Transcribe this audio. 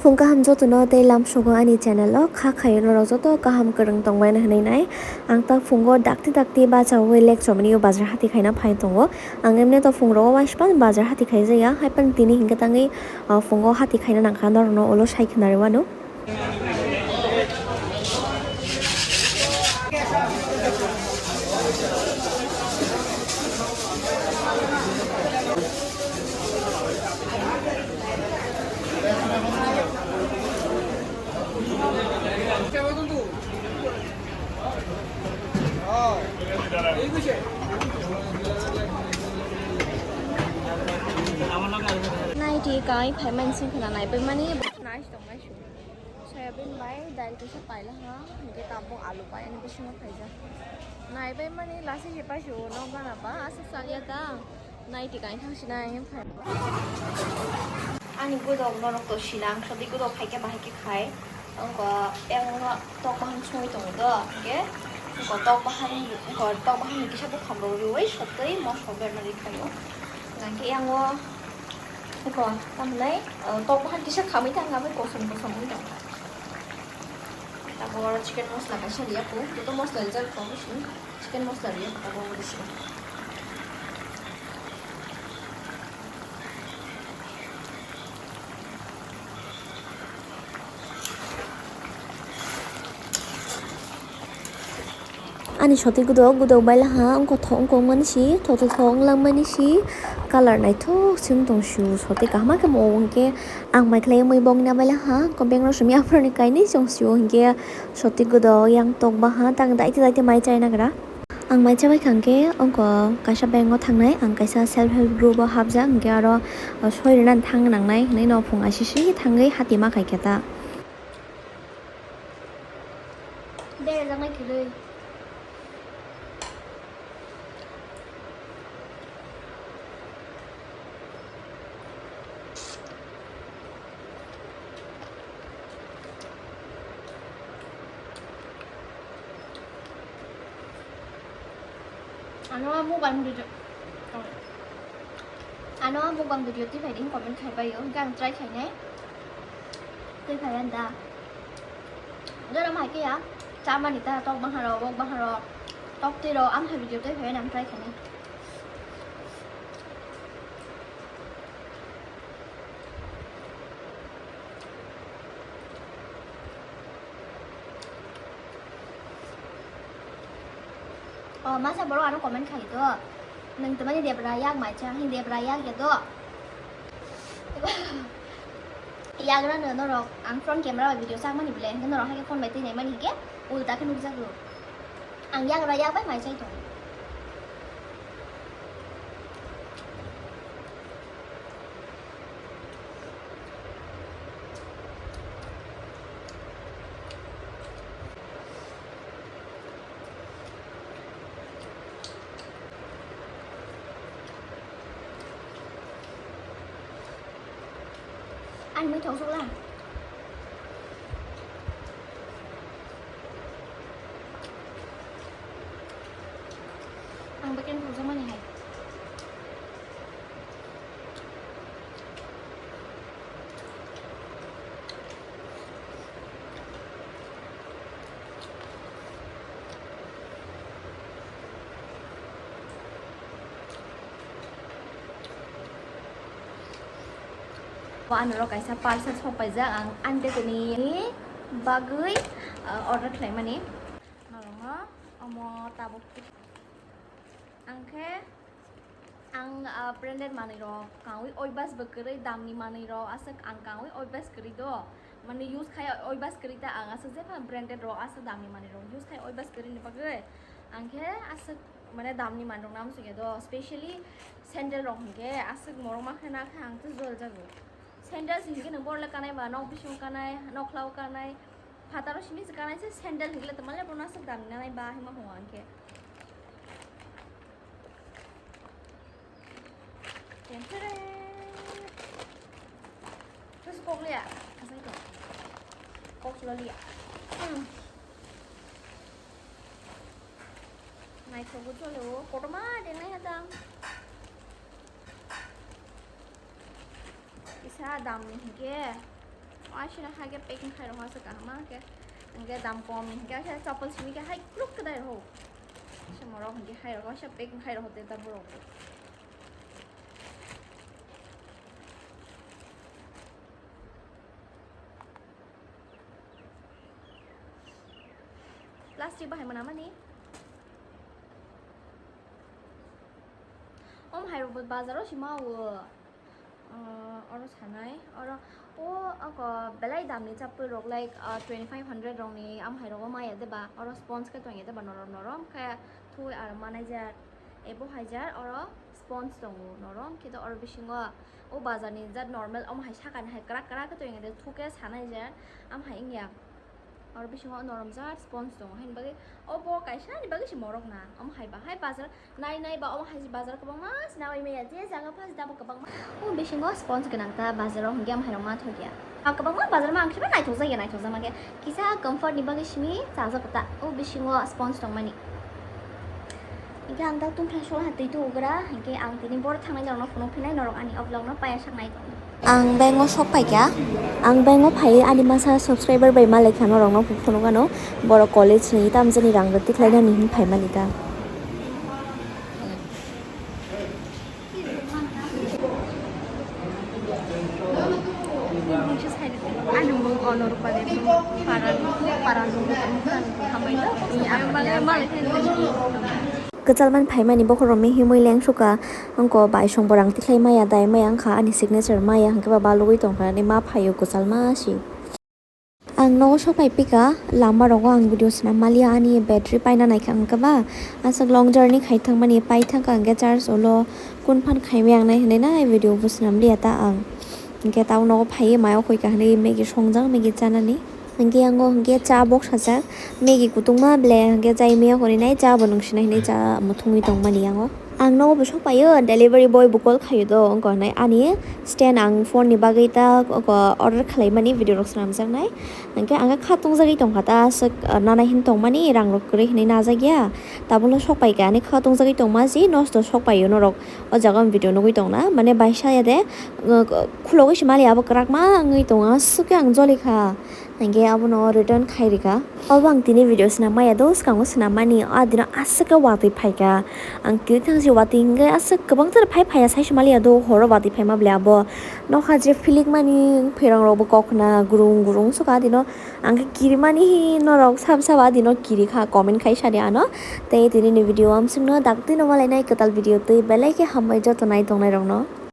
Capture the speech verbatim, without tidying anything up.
Phung kaham jotono tei lamsogo ani channel o kha khayo norok joto kaham kwrwng tongbaino hinwi nai. Ang ta phungo dakti dakti bachawi lek chomani o bazar hati khaina phai tongo. Ang emne to phung rogo waispan bazar hati khaijaya, haipan tini hinkhe tangwi, ah, phungo hati khaina nangkha norokno ulo sai khna rwmano. Naiti kai phaimani songkhna naipaimani. Nice tongmani. Soyabin bai dail kisa paila ha, hingke tabuk alu bai ani bisingo phaijak. Naibai mani lasi se paisio nok gana ba, aswk chaliya ta. Naiti kain thang sinai phai. Ani godok norok to sinang, sadi godok hai khe bahai khe khai. Ongko yang tok bahan songwi tongo do, hingke ongko tok bahan, ongko tok bahan ni kisa buphang rok riui sotwi mosok berma ri khaio. Hingke yang o Eko, tamhinai, eh, tok bahan kisa khamwi thang, abo kosom kosom wng tong. Tabuk oro chicken masala kaisa riya kho, joto masala rijak tongo sini. Chicken masala riya kho, tabuk oro sini. Ani soti godok, godok baila ha, wngkha thok wngkha wngmani si, thok thok thok wnglamani si, colour naithok se wng tong sio, soti kaham khe mo hwnkhe ang mai khlai mui bok na baila ha, wngkha beng rok simi aphuru ni kainwi chong sio hwnkhe soti godok yang tok baha, tang daite daite mai chai nagra. Ang mai chabai kha hwnkhe wngkha kaisa bank o thangnai, ang kaisa self help group o hapjak, hwnkhe aro soi rwna thang nangnai hinwi no phung aisisi thangwi hati ma khai khe ta. Berajak nai kwrwi. Ano mukbang video, ano mukbang video twi phaidi comment khai bai o, hwnkhe ang try khainai. Twi phai ani da. Jorom hai khe ya, chamani ta tok baharo, bok baharo, tok twi ro, ang hai video twi phai ani ang try khainai. O masa borok ano comment khai do. Nwng twmani debra yak mai cha, hing debra yak ya do. Yagra no norok ang front camera bai video chak mani belai, hingke norok hai khe phone bai twi nai mani hingke ulta khe nukjago. Ang yagra yak bai mai chai tongo. Ani mui thok sokla. Ang baken thok jakmani hai. Bo ani oro kaisa parcel sok paijak, ang ani tei tini bagwi, ah, order khlaimani. Norokno omo tabuk ang khe Ang, ah, branded manwi rok kangwi oibas bo kwrwi, damni manwi rok aswk ang kangwi oibas kwrwi do. Mane use khai oibas kwrwi ta ang aswk jepha branded rok aswk damni manwi rok use khai oibas kwrwi ni bagwi ang khe aswk mane damni manwi rok nam sugya do. Specially sandal rok hinkhe aswk morok ma khe na khe ang tei jol jago. Sandal hinkhe nwng borok le kanai ba nok bisingo kanai, nokhlao kanai, phataro simi se kanai se sandal hinkhe le tongmani le bono aswk damni nanai ba hinma hwngo ang khe. Tengkere. Terus kok liya. Asal itu. Kok sudah liya. Hmm. Naithok bo chole o. Kotorma dengnai hadam. Kisa damni hinkhe. Asina hai khe packing khai rok se kaham khe, hingke dam kom ni hingke khe chapal simi khe hai kruk khe dai rok. Semorok hingke hai rok se packing khai rok te ta borok. Plastic bahai mana mani? Om hai rok bazar o sima o. Ah, oro sanai, oro o, ako belai damni chapur rok, like, ah, twenty five hundred rokni amhai rogo maya deba, oro sponge khe tongya deba norom norom khe thui ar manager ebo haijar oro sponge tongo norom khe oro bisingo o bazarni jat normal omo hai sakani hai kwrak kwrak khe tongya de thuke sanai jar amhai wngya. Oro bisingo noromjak sponge tongo, haini bagwi obo kaisa ni bagwi se morok na. Omo hai bahai bazar nai nai ba omo hai bazar kwbangma se nawi maya, je jaga pha se tamo kwbangma. O bisingo sponge gwnang ta bazar o hwnkhe omo hai rok ma thokya. A kwbangma bazar ma ang khe naithok jakya, naithok jakma khe kisa comfort ni bagwi simi chajak ta. O bisingo sponge tongmani. Hingke ang dak tungkha sola twi tugra, hingke ang tini boro thangnai norokno phunuk phinai norok ani o vlog no paya saknai tong. Ang bank o sok paikha, ang bank o phai ani masa subscriber bai malai kha norokno phunuk ano, borok college ni tamjani rang rwtwi khlainani hin phaimani ta. Kwchal man phaimani bokhorok mihimwi lengsuka, wngkha bai songbo rang tikhlai maya dai maya wngkha ani signature maya hwnkhe ba balugwi tongkha ani ma phaio kwchal ma si. Ang nogo sok pai pika, lama rogo ang video swnam maliya, ani battery paina naikha ang khe ba, aswk long journey khai thangmani pai thangkha ang khe charge ulo kun phan khai maya ang nai hinwi nai video bo swnam liya ta ang. Hingke tao nogo phaiwi maya khoi kha hinwi Maggie songjak, Maggie chanani. Hingke yango hingke cha boksajak, Maggie kutungma ble hingke chai maya khoni nai cha bo nung sinai hinwi cha muthungwi tongmani yango. Ang nogo bo sok paio, delivery boy bo call khaio do, wngkha hinwi ani stand ang phone ni bagwi ta order khlaimani video rok swnamjaknai. Hingke ang kha tungjagwi tongkha ta, aswk, ah, nana hin tongmani, rang rok kwrwi hinwi najakya. Tabukno sok paikha, ani kha tungjagwi tongma, je nosto sok paio norok. O jaga ang video nugwi tongna, mane baisa ya de, uh, khulogwi se mali abo kwrakma wngwi tongo, aswk khe ang jolikha. Hingke abono return khai rikha. Obo ang tini video swnam maya do, swkango swnam mani, a dino aswk khe watwi phaikha. Ang tini thangsi watwi hingke aswk kwbangtar phai phaiya, sai se maliya do, horo watwi phaima ble abo. Nokha je philik mani, pherang rokbo kok khna gurung gurung swkha dino. Ang khe kirimani hi norok sab sab adino kiri kha, comment khai sadi ano. Tei tini ni video amswkno daktino malainai kwtal video twi belai khe hambai joto nai tongnai rokno.